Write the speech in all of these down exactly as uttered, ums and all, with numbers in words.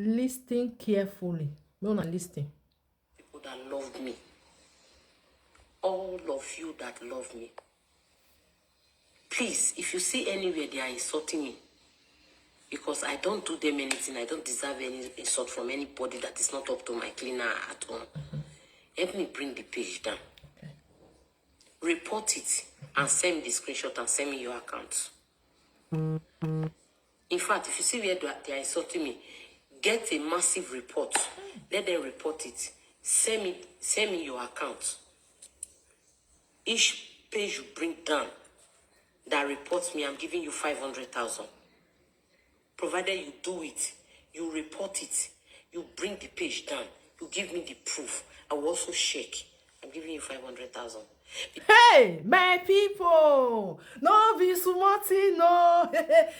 Listen carefully. No, na listen. People that love me, all of you that love me, please, if you see anywhere they are insulting me, because I don't do them anything, I don't deserve any insult from anybody that is not up to my cleaner at all. Help me bring the page down. Report it and send me the screenshot and send me your account. In fact, if you see where they are, they are insulting me, get a massive report. Let them report it. Send me, send me your account. Each page you bring down that reports me, I'm giving you five hundred thousand. Provided you do it, you report it, you bring the page down, you give me the proof. I will also check. I'm giving you five hundred thousand. Hey, my people, no be small thing, no.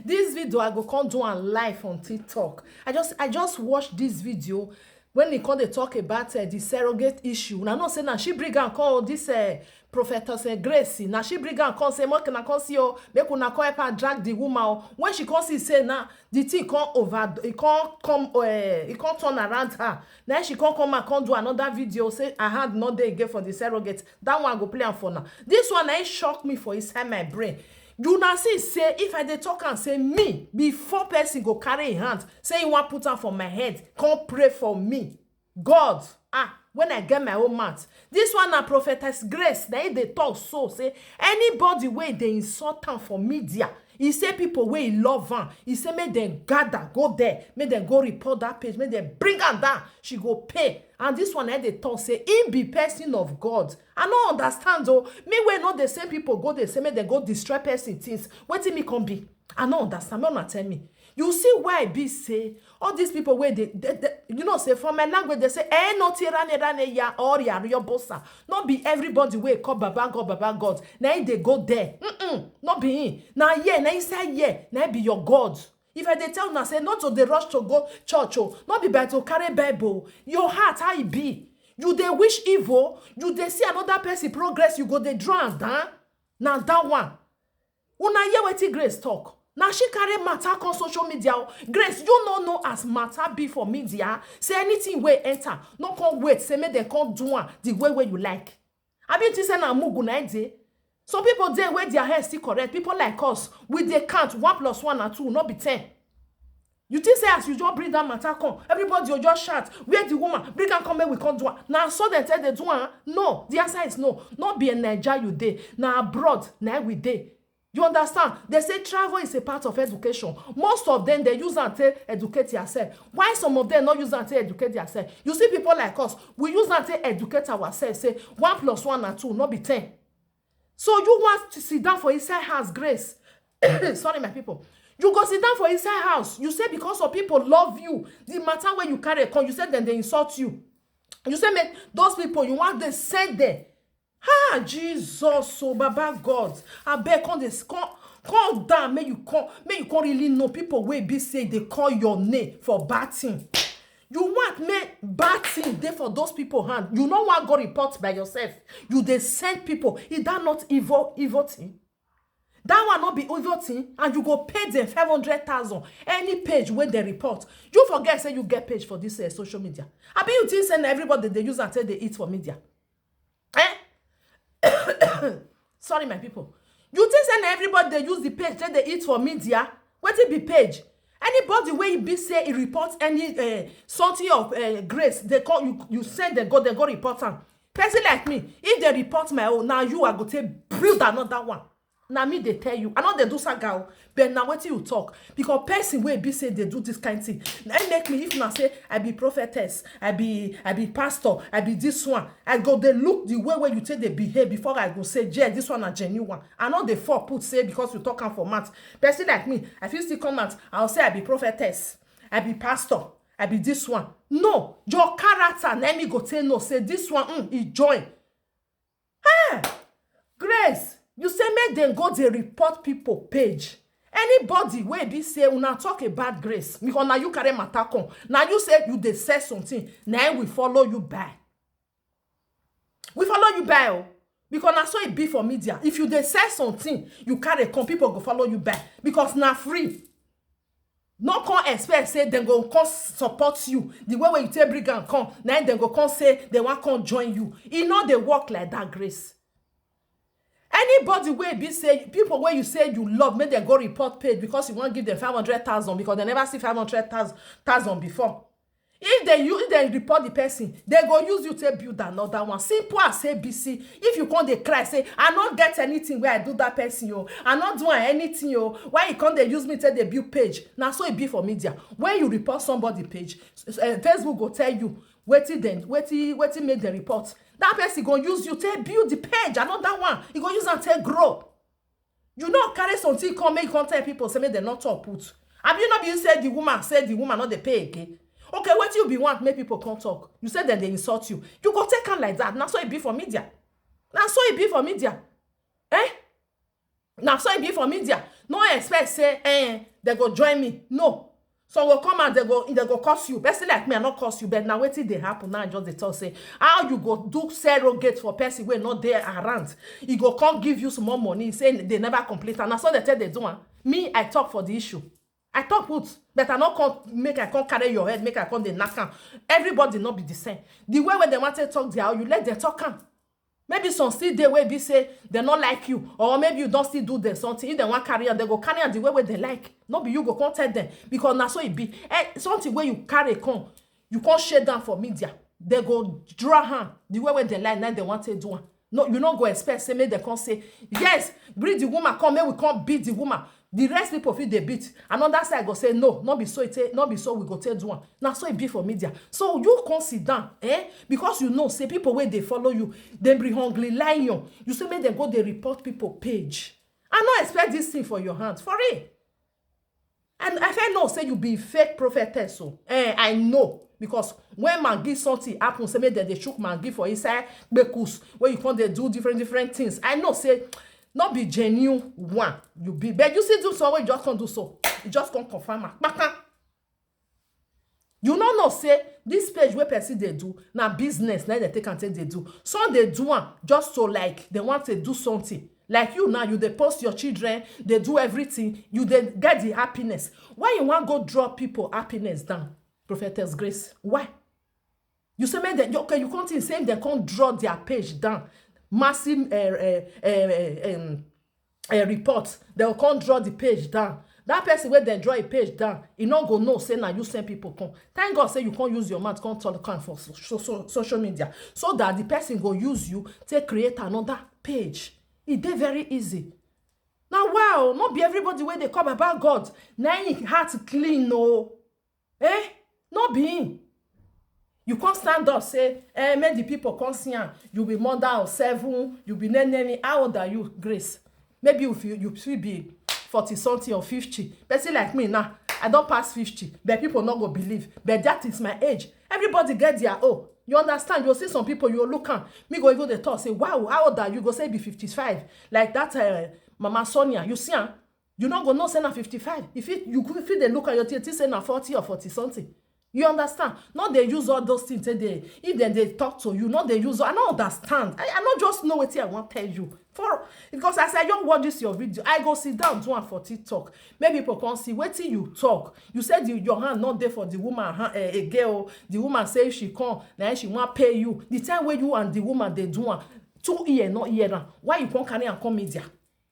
This video I go come do am live on TikTok. I just I just watched this video when he come dey talk about uh, the surrogate issue. Una know say na she bring am come this uh, prophetess uh, Grace. Na she bring am come say make una come see o, make una come help her drag the woman o. When she come see say na the thing come over, e come come uh, e come turn around her. Na she come come and come do another video say her hand no dey again for the surrogate. That one I go play am for now. This one na e shock me for inside my brain. Una see say if I dey talk am say me before person go carry im hand say he wan put am for my head, come pray for me. God, ah, when I get my own mouth. This one na prophetess Grace na e dey talk so say anybody wey dey insult am for media, e say people wey e love am, e say make dem gather go there, make dem go report that page, make dem bring am down, she go pay. And this one na e dey talk say im be person of God. I no understand o. Me wey no dey send people go dey say make dem go destroy person things, wetin me come be? I no understand. Make una tell me. You see why e be say all these people wey dey, dey, dey you know say for my language dey say eh no ti rane rane ya or ya riobosa. No be everybody wey call baba God, baba God, na im dey go there. Mm-mm, no be him. Na here, na inside here, na im be your God. If I dey tell una say not to dey rush to go church o, no be by to carry Bible. Your heart, how e be? You dey wish evil, you dey see another person progress, you go dey draw am down. Na that one. Una hear wetin Grace talk? Na she carry matter come social media o. Grace, you no know as matter be for media. Say anything wey enter, no come wait say make dem come do am the way wey you like. Abi you think say na mugu na e dey? Some people dey wey their head still correct. People like us, we dey count one plus one na two, no be ten. You think say as you just bring that matter come, everybody go just shout, "Where the woman? Bring am come make we come do am." Na so dem take dey do am. No, the answer is no. No be in Naija you dey, na abroad na we dey. You understand? They say travel is a part of education. Most of them dey use am take educate yourself. Why some of them no use am take educate yourself? You see people like us, we use am take educate ourselves. Say one plus one na two, no be ten. So you want to sit down for inside house, Grace? Sorry, my people. You go sit down for inside house. You say because of people love you, the matter wey you carry come, you say dem dey insult you. You say make those people you want dey send them. Ah, Jesus, so Baba God, abeg come dey come come down make you come make you come really know people wey be say dey call your name for bad thing. You want make bad thing dey for those people hand. You no wan go report by yourself. You dey send people. Is that not evil evil thing? That one no be evil thing, and you go pay them five hundred thousand any page wey dem report. You forget say you get page for this uh, social media. Abi you think say na everybody dey use am take dey eat for media? Eh? Sorry, my people. You think say na everybody dey use the page take dey eat for media? Wetin be page? Anybody wey e be say e report any uh, something of uh, Grace, they call you, you send them go, they go report am. Person like me, if they report my own, now you are go take build another one. Na me dey tell you, I no dey do saga o, but na wetin you talk, because person wey be say dey do this kind thing, na im make me, if na say I be prophetess, I be I be pastor, I be this one, I go dey look the way wey you take dey behave before I go say, "Jay, this one na genuine." I no dey fall put say because you talk am for mouth. Person like me, I fit still come out, I go say I be prophetess, I be pastor, I be this one. No, your character na me go take know say this one, mm, e join. Hey! Grace, you say make dem go dey report people page. Anybody wey be say una talk about Grace, because na you carry matter come. Na you say you dey sell something, na im we follow you buy. We follow you buy o. Because na so e be for media. If you dey sell something, you carry come, people go follow you buy. Because na free. No come expect say dem go come support you the way wey you take bring am come, na im dem go come say dem wan come join you. E no dey work like that, Grace. Anybody wey be say people wey you say you love, make dem go report page because you wan give dem five hundred thousand, because dem never see five hundred thousand before. If dem, you, if dem report the person, dem go use you take build another one. Simple as A B C. If you come dey cry say, "I no get anything wey I do that person o, I no do am anything o, why you come dey use me take dey build page?" Na so e be for media. When you report somebody page, s- s- eh, Facebook go tell you wetin dem, wetin, wetin make dem report. That person go use you take build the page, another one. E go use am take grow. You no carry something come make you come tell people say make dem no talk put. Abi no be you say the woman, say the woman no dey pay again? Okay, wetin you be want make people come talk? You say dem dey insult you. You go take am like that. Na so e be for media. Na so e be for media. Eh? Na so e be for media. No expect say, eh, dem go join me. No. Some go come and dem go, dem go curse you. Person like me, I no curse you, but na wetin dey happen now, I just dey talk say, how you go do surrogate for person wey no dey around? E go come give you small money, say dem never complete am. Na so dem take dey do am. Me, I talk for the issue. I talk put, but I no come make I come carry your head, make I come dey knack am. Everybody no be the same. The way wey dem wan take talk their own, you let dem talk am. Maybe some still dey wey be say dem no like you, or maybe you don still do dem something. If dem wan carry am, dem go carry am the way wey dem like. No be you go come tell dem, because na so e be. Eh, something wey you carry come, you come share down for media, dem go draw am the way wey dem like, na dem wan take do am. No, you no go expect say make dem come say, "Yes, bring the woman come, make we come beat the woman." The rest people fit dey beat. Another side go say, "No, no be so e take, no be so we go take do am." Na so e be for media. So you come sit down, eh? Because you know say people wey dey follow you, dem be hungry lion. You say make dem go dey report people page. I no expect this thing for your hand, for real. And I fit know say you be fake prophetess o. Eh, I know. Because when Maggi something happen, say make dem dey chook Maggi for inside kpekus, wey you come dey do different, different things. I know say no be genuine one you be. But you see do so, wey you just come do so. You just come confirm am. Kpaka. You no know say this page wey person dey do, na business, na dem take am take dey do. Some dey do am just to, like, dem want to do something. Like you now, you dey post your children, dey do everything, you dey get the happiness. Why you wan go draw people happiness down, Prophetess Grace? Why? You say make dem, okay, you come think say dem come draw their page down, massive, eh, eh, eh, eh, um, eh, report, dem go come draw the page down. That person wey dem draw a page down, e no go know say na you send people come. Thank God say you come use your mouth come talk am for so, so, so, social media, so that the person go use you take create another page. E dey very easy. Na, wow, no be everybody wey dey come about God na im heart clean o. Eh? No be him. You come stand up say, eh, make the people come see am. You be mother of seven, you be nenemi. How old are you, Grace? Maybe if you, you fit be forty something or fifty. Person like me now, I don pass fifty, but people no go believe. But that is my age. Everybody get their own. You understand? You see some people, you look am. Me go even dey talk say, "Wow, how old are you?" Go say be fifty-five. Like that, uh, Mama Sonia. You see am? You no go know say na fifty-five. If it, you go fit dey look at your thing, think say na forty or forty something. You understand? No dey use all those things take dey, if dem dey talk to you, no dey use. I no understand. I, I no just know wetin I wan tell you. For, because as I just watch this your video, I go sit down do am for TikTok. Make people come see wetin you talk. You say the, your hand no dey for the woman hand, eh, again o. The woman say if she come, na she wan pay you. The time wey you and the woman dey do am, two ear no hear am. Why you come carry am come media?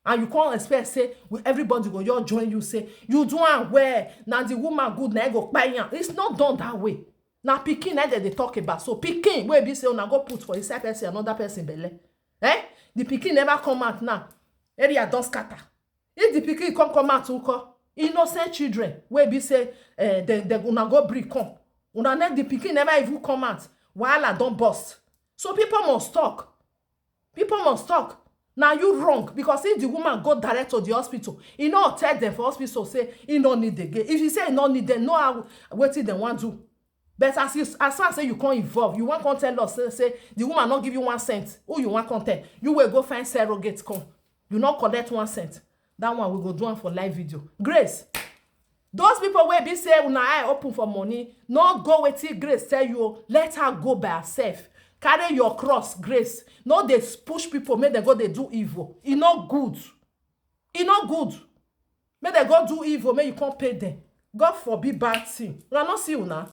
And you come expect say we, everybody go just join you say you do am well. Na the woman good, na e go kpai am. It's not done that way. Na pikin na dem dey talk about. So pikin wey be say una go put for inside person, another person belle. Eh? The pikin never come out now. Area don scatter. If the pikin come come out, nko? Innocent children wey be say, eh, dem, dem una go bring come. Una ne-, the pikin never even come out. Wahala don burst. So people must talk. People must talk. Na you wrong, because if the woman go direct to the hospital, e no tell them for hospital say e no need again. If you say e no need, dem know how, wetin dem wan do. But as you, as far say you come involve, you wan come tell us say, say the woman no give you one cent. Who you wan come tell? You wey go find surrogate come. You no collect one cent. That one we go do am for live video. Grace, those people wey be say una eye open for money, no go wetin Grace tell you o. Let her go by herself. Carry your cross, Grace. No dey push people make dem go dey do evil. E no good. E no good. Make dem go do evil, make you come pay them. God forbid bad thing. Una no see una.